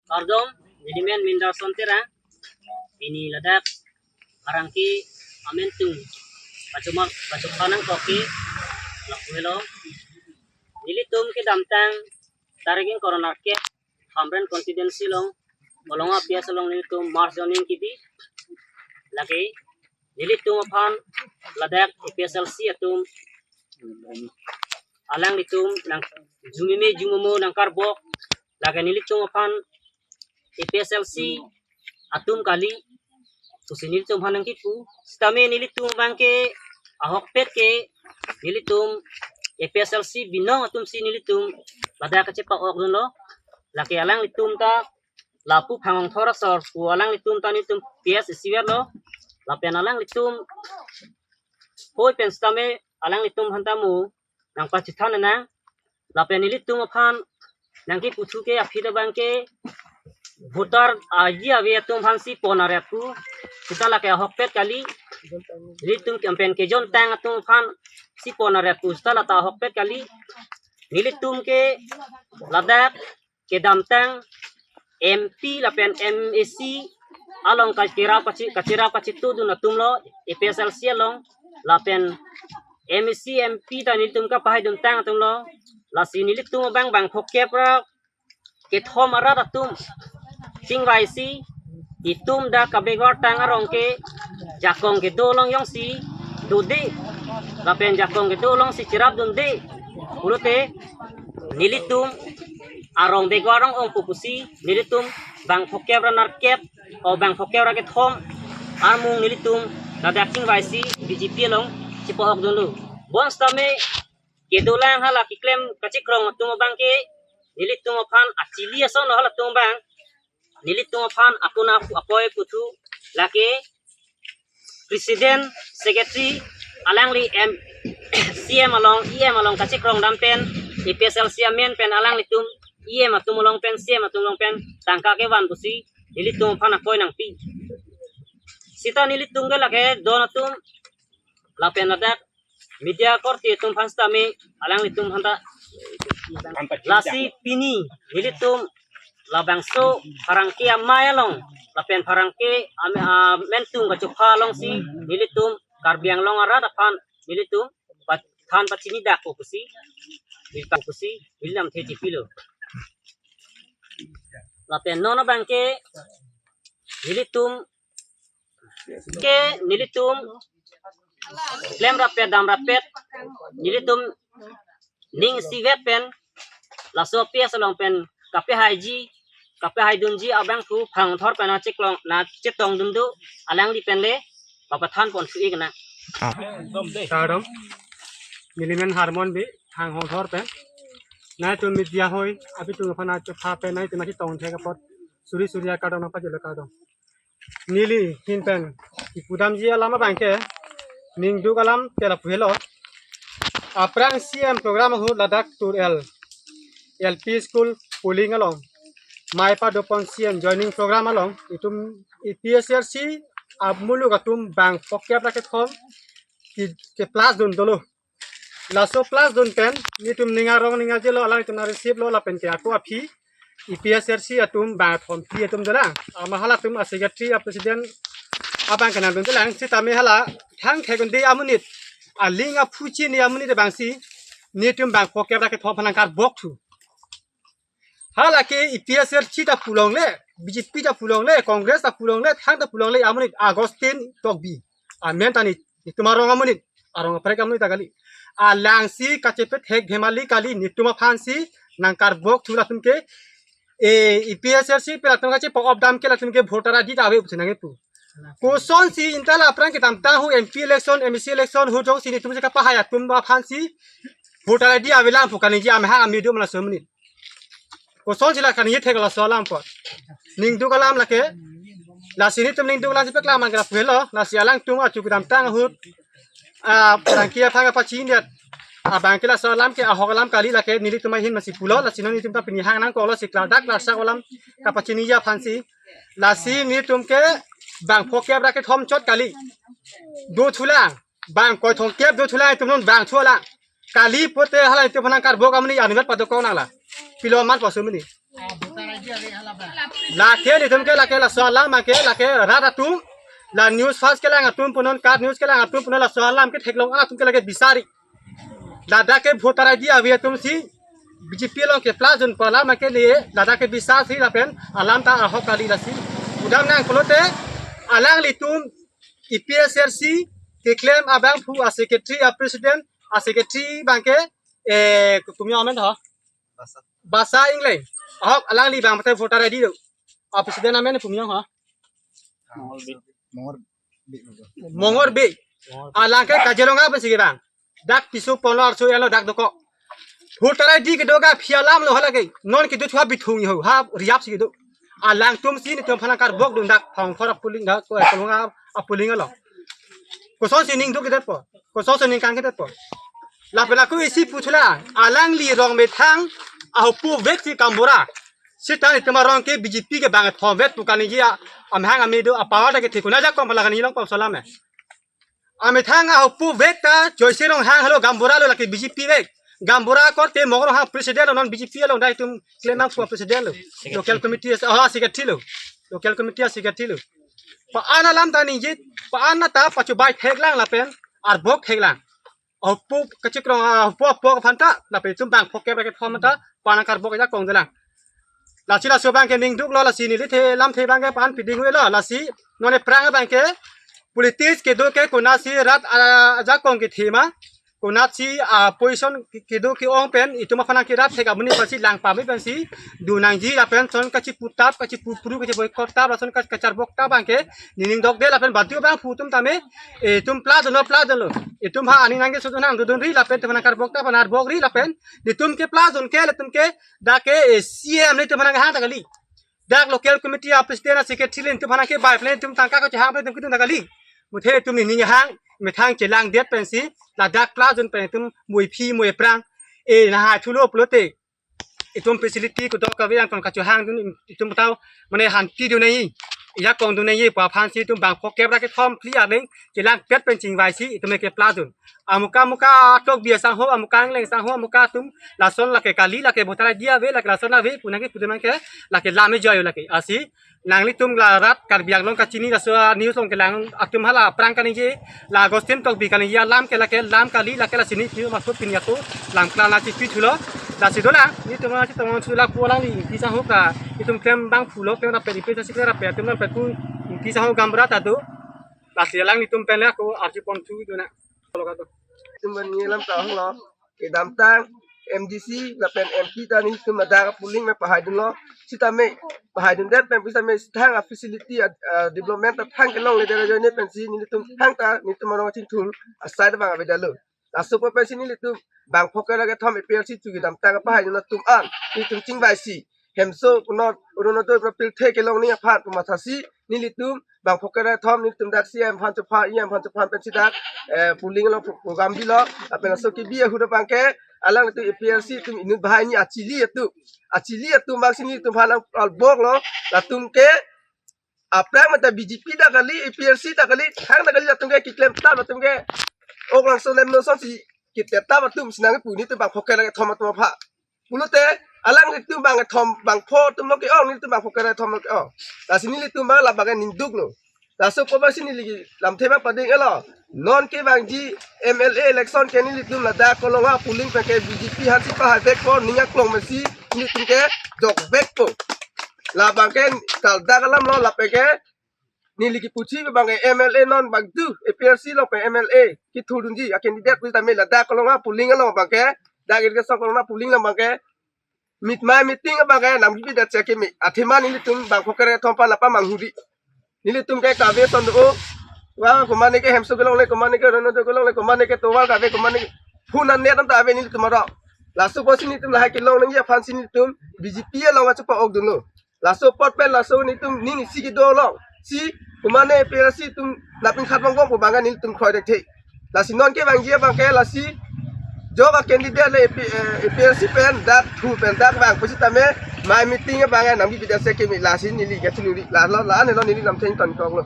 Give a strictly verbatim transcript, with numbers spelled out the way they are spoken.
Kardom, nelimen Mindarson Terang, pini ladak arangki amen tung, pachuma, pachuma nangkok ke, lapu helo. Nelitum kedamtang tarik ingkoi ra nerkep, Hamren constituency along, Bolonga P S along nelitum mass joining kibi. Lake nelitum aphan ladak A P H L C atum, alanglitum nang jumime jumomo nangkarbok, lake nelitum aphan A P H L C atum kali pusi nelitum aphan nangkipu. Sitame nelitum abangke ahokpet ke nelitum A P H L C binong atumsi nelitum ladak kachepa-ok dunlo. Lake alanglitum ta lapu Phangongthor asor pu alanglitum ta nelitum P S isi verlo. Lapen alanglitum hoi pen sitame alanglitum aphan ta mo nangpachethan nang. Lapen nelitum aphan nangkipu thu ke aphi ta abangke voter agi ave atum aphansi pon aret pu. Sita lake ahokpet kali. Nelitum campaign kejontang atum aphansi pon aret pu. Sita lata ahokpet kali. Nelitum ke ladak kedamtang M P lapen M A C along kachirap kachi, kachirap kachitudun atumlo A P H L C along, lapen M A C M P ta nelitum kapahaiduntang atumlo. Lasi nelitum abang bang phokep ra kethom arat atum chingvaisi itum dak kabegar tang arong ke jakong kedo along jongsi dode, lapen jakong kedo alongsi chirapdunde pulote nelitum arong begar arong ongpo pusi nelitum bang phokep ra nerkep o bang phokep ra kethom armung nelitum ladak chingvaisi B J P along chepa-ok dunlo. Bonsitame kedolang hala keklem kachekrong atum abangke nelitum aphan achili ason halatum abang nelitum aphan akuna apoi pu thu, lake president, secretary, alangli M, C M along, E M along kachekrong dam pen, A P H L C amen pen alanglitum E M atum along pen, C M atum along pen tangka kevan pusi nelitum aphan apoi nangpi. Sita nelitum ke lake don atum lapen ladak media korte atum aphan sitame alanglitum aphan ta. Lasi pini nelitum labangso pherangke amei along lapen pherangke am-, ah, amen tung kachepha alongsi nelitum Karbi Anglong arat aphan nelitum pathan pachini dak pusi, nelitum pusi neli lamthe chepilo. Lapen non abangke nelitum ke nelitum klem rapet dam rapet nelitum ning isivet pen laso P S along pen kapehaiji, kapehaidunji abangphu Phangongthor pen nacheklong, nachetongdun do, alangli pen le papathan pon su-ik nang. Ah. Kardom. Nelimen Harmon Bey, Phangongthor pen. Nangtum media hoi, abitung aphan achepha pen nangtum nangchetong thek apot suri suri akardom nangpajirlo, kardom. Neli ahin pen kipudamji alam abangke, ningduk alam ke lapu helo. Aphrang C M program ahut ladak Tur L, L P school polling along mei padopon C M joining program along itum A P H L C amuluk atum bang phokep ra kethom ke, ke plus dun dolo. Laso plus dun pen nelitum ning arong ning ajelo, alangtum nang receive lo lapen ke ako aphi A P H L C atum bang thompi atum dolang. Ama halatum a secretary, a president abang kenangdun dolang. Sitame hala thang thek un-e amonit, aling aphu chini amonit abangsi nelitum bang phokep ra kethom aphan nangkarbok thu. Hala ke A P H L C ta pu longle, B J P ta pu longle, Congress ta pu longle, thang ta pu longle, amonit Augustine Tokbi amen ta nelitum arong amonit, arong aprek amonit ta kali. Alangsi kachepethek bhemali kali, nelitum aphansi nangkarbok thu latum ke, eh, A P H L C pen latum kachepa-op dam ke latum ke voter I D ta ave pusi nangkipu. Kosonsi inta la aphrang kedamtang ahut M P election, M A C election ahut jongsi nelitum si kapahai atum aphansi voter I D avelang pu kaningje amahang ame do ma laso amonit. Kosonsi la kaningje thek laso alam apot. Ningduk alam lake. Lasi nelitum ningduk alam si paklang mang ke lapu helo. Lasi alangtum achu kedamtang ahut, ah, pherangke aphan kapachini det abangke laso alam ke ahok alam kali, lake nelitum ahin masi pulo. Lasi non nelitum ta pini hang nangkoklo si klardak klarsak alam kapachiniji aphansi. Lasi nelitum ke bang phokep ra kethom chot kali. Do thulang. Bang koi thomkep do thulang, itum non bang thulang. Kali pote hala itum aphan nangkarbok amonit anumat padokok nang la. Pilo man pasu amonit. Lake netum ke lake laso alam ke lake rat atum, la news fast kelang atum punon, kar news kelang atum punon, laso alam ke theklong atum ke lake bisari. Ladak ke voter I D ave atum si B J P along ke plus dun pu alam ke le, ladak ke bisasi lapen alam ta ahok kali lasi. Udam nang pulote alanglitum A P H L C keklem abangphu a secretary, a president, a secretary abang ke, eh, komi amen ho? Basa. Basa Engleng. Ahok alangli abang mate voter I D do. A president amen komi ho? Mongor Bey. Mongor Bey. Alang ke Kaziranga pensi kevang. Dak piso ponlo arso elo dak dokok. Voter I D kedo ka aphi alam lo hala ke. Non kedo thua bithung ho ha riap si kedo. Alangtum si netum aphan nangkarbok dun dak Phongkhor a polling dak ko Kolonga a polling along. Kosonsi ning duk kedetpo. Kosonsi ning kang kedetpo. Lapen ako isi puthula alangli rong methang ahopuvek si gaonbura. Seta netum arong ke B J P ke bang thomvet pu kaningje a, amahang ame do a power ta kethe kuna ajakong pala kaningje longpo laso alam e. Amethang ahopuvek ta Joyce Ronghang helo gaonbura lo lake B J P vek. Gaonbura korte Mongor Ronghang president lo, non B J P along dai tum keklem abangphu president lo. Local committee as, oh, secretary lo. Local committee as secretary lo. Pa-an alam ta ningje, pa-an ta pachobai theklang lapen arbok theklang. Ahopuk kachikrong, ahopuk apok aphan ta lapen itum bangphokep ra kethom ta pa nangkarbok ajakong dolang. Lasi laso abang ke ning duklo, lasi neli the lamthe abang ke pa-an piding ave lo, lasi non aphrang abang ke politics kedo ke konatsi rat, ah, ajakong kethe ma, konatsi, ah, position kedo ke-ong pen itum aphan nangkerap thek amonit aphansi lang pame pensi dun nangji lapen son kachiputap, kachipupru, kachiboycott tap, lason kach-, kacharbok tap abang ke nening dokde lapen badu abangphu atum tame, eh, itum plus dunlo, plus dunlo. Itum ha aning nangkesut nang dodunri lapen itum nangkarbok ta aphan arbokri lapen netum ke plus dun ke, netum ke dak ke, eh, C M netum nang hang ta kali. Dak local committee a president a secretary le netum aphan nangkebai pen netum tangka kachehang pen netum kedun ta kali. Muthe netum nening hang methang chelangdet pensi ladak plus dun pen netum muiphi muiprang, eh, nahai thulo pulote itum facility kudok kave angkon kachohang dun itum tau mane hanti dun nangji, ajakong dun nangji pu aphansi itum bangphokep ra kethom clear neng chelangpet pen chingvaisi itum ke plus dun. Amuka amuka atok bi asangho, amuka angleng sangho, amuka atum lason lake kali, lake voter I D ave, lake lason ave pu nangkepu dun abang ke lake lam ejoi lake. Lasi nanglitum la rat Karbi Anglong kachini laso news along kelang atum hala aphrang kaningje, la Augustine Tokbi kaningje alam ke lake lam kali, lake lasi neli pini maso pini ako lam kla na chipi thulo. Lasi dolang, netum nangchetong thu lapu alangli Ingti sangho ka itum klem abangphu lo, klem rapet ipi sasi klem rapet atum nangpet pu Ingti sangho gaonbura ta do. Lasi alanglitum pen le ako arjupon thu dun na. Itum bani alam ta honglo. Kedamtang M D C lapen M P ta netum ladak polling me pahai dunlo. Sitame pahai dundet pen pusitame thang a facility a, a development ta thang kelongledet ajoine pensi netum thangta netum arong achingthur asai ta bang avedetlo. Laso pu pensi nelitum bangphokep ra kethom A P H L C chu kedamtang pahai dun atum an netum chingvaisi hemso punot Orunodoi punot pirthe kelongji aphan pu mathasi nelitum bangphokep ra kethom netum dak C M aphan chepha, E M aphan chepha pensi dak, eh, polling along pro-, program bilo, lapen laso kebi ahut abang ke alanglitum A P H L C atum inut bahai ni achili atum, achili atum bangsi netum aphan nangkarboklo, latum ke aphrang mate B J P ta kali, A P H L C ta kali, thang ta kali, latum ke keklem tap, latum ke ok langso lemlo sonsi kitet tap atum si nangpu netum bangphokep ra kethom atum aphan. Pulote alanglitum bang kethom bangpho atum lo ke-ong, netum bangphokep ra kethom lo ke-ong. Lasi nelitum bang labang ke ning duklo. Laso pu pensi neli lamthe bang pading elo. Non kevangji M L A election ke nelitum ladak Kolonga polling pen ke B J P aphansi pahai vekpo, ning aklong pensi nelitum ke jok vekpo. Labang ke kal dak alam lo lapen ke neli kepuji abang ke M L A non bangdu A P H L C along pen M L A kethurdunji a candidate pusitame ladak Kolonga polling along abang ke, dak irrigation Kolonga polling along abang ke, mit mai meeting abang ke nangbibidet si akeme. Athema nelitum bangphokep ra kethom aphan la pamanghu ri. Nelitum ke kave ason do. Wa komane ke hemso kelongle, komane ke Orunodoi kelongle, komane ke tovar kave, komane ke phone an net an ta ave nelitum arong. Laso pusi nelitum lahai kelong nangji aphansi nelitum B J P along achu pa-ok dunlo. Laso apot pen laso netum ning isi kedo alongsi komane A P H L C atum napin khat bang bang pu abang ke nelitum kroidethe. Lasi non kevangji abang ke lasi jok a candidate le A P, eh, A P H L C pen dak thu pen dak vang pusitame mai meeting abang ke nangbibidet si akeme, lasi neli kachiningri, la lo la ne lo neli lamthe ingtonkoklo.